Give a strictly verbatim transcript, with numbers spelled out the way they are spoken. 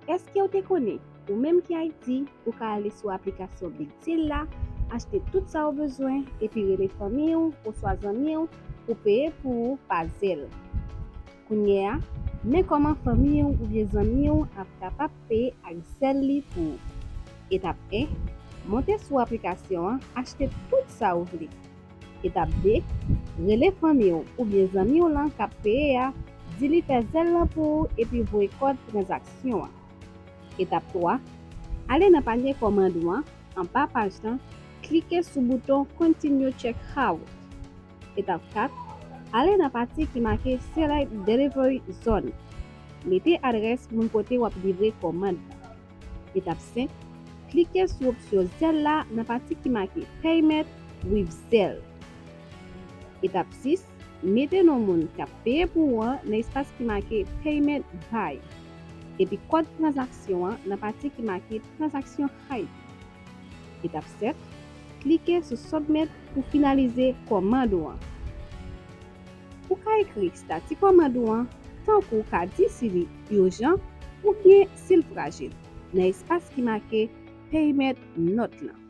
Èske w te konnen, ou menm ki Ayiti, ou ka ale sou aplikasyon Big Deal la, achte tout sa w bezwen, epi rele fanmi w oswa zanmi w pou peye pou ou pa Zelle? Kounye a, men kòman fanmi w oubyen zanmi w ap kapab peye ak Zelle li pou ou. Etap en, monte sou aplikasyon an, achte tout sa w vle. Etap de, rele fanmi w oubyen zanmi w lan k ap peye a, di li fè Zelle lan pou ou epi voye kòd tranzaksyon an. Etap twa, ale nan panye kòmand ou an, anba paj lan, klike sou bouton Continue Checkout. Etap kat, ale nan pati ki make Select Delivery Zone. Mete adrès moun kote w ap livre kòmand lan. Etap senk, klike sou opsyon Zelle la nan pati ki make Payment with Zelle. Etap sis, mete non moun k ap peye pou ou an nan espas ki make Payment By, epi kòd tranzaksyon an nan pati ki make Transaction I D. Etap sèt, klike sou Submit pou finalize kòmand ou an. Ou ka ekri estati kòmand ou an, tankou w ka di si li ijan oubyen si l frajil, nan espas ki make Payment Note lan.